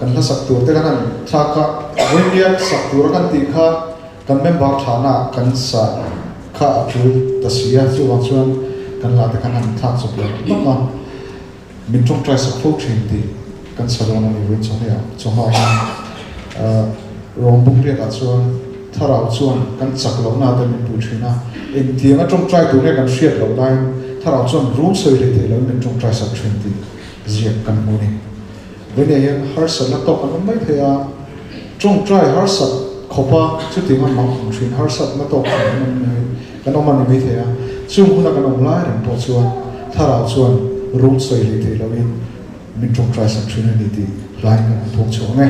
Kan hla sak tur te kan han thlak a, vawinia sak tura kan tih kha kan member thahna ah kan sa kha a tul ta si a, chuvang chuan kan hla te kan han thlak chawp leh hlawk a, min tawngtai sak fo thin tih kan sa dawn a ni vawiin chawhmeh ah chawhma hian Rawng bung riat ah chuan thlarau chuan kan chak lohna te min pui thin a, engtiang a tawngtai tur nge kan hriat loh laiin thlarau chuan rum sawi hlei thei loin min tawngtai sak thin tih ziak kan hmu a ni. Vene hian harsatna tawk an awm mai thei a, tawngtai harsat khawpa chutiang a mak ang thin harsatna tawk thin an awm mai kan awm a ni mai thei a, chung huna kan awm lai reng pawh chuan thlarau chuan rum sawi hlei thei loin min tawngtai sak thin a ni tih hlaiin kan han thawk chhuah ang e.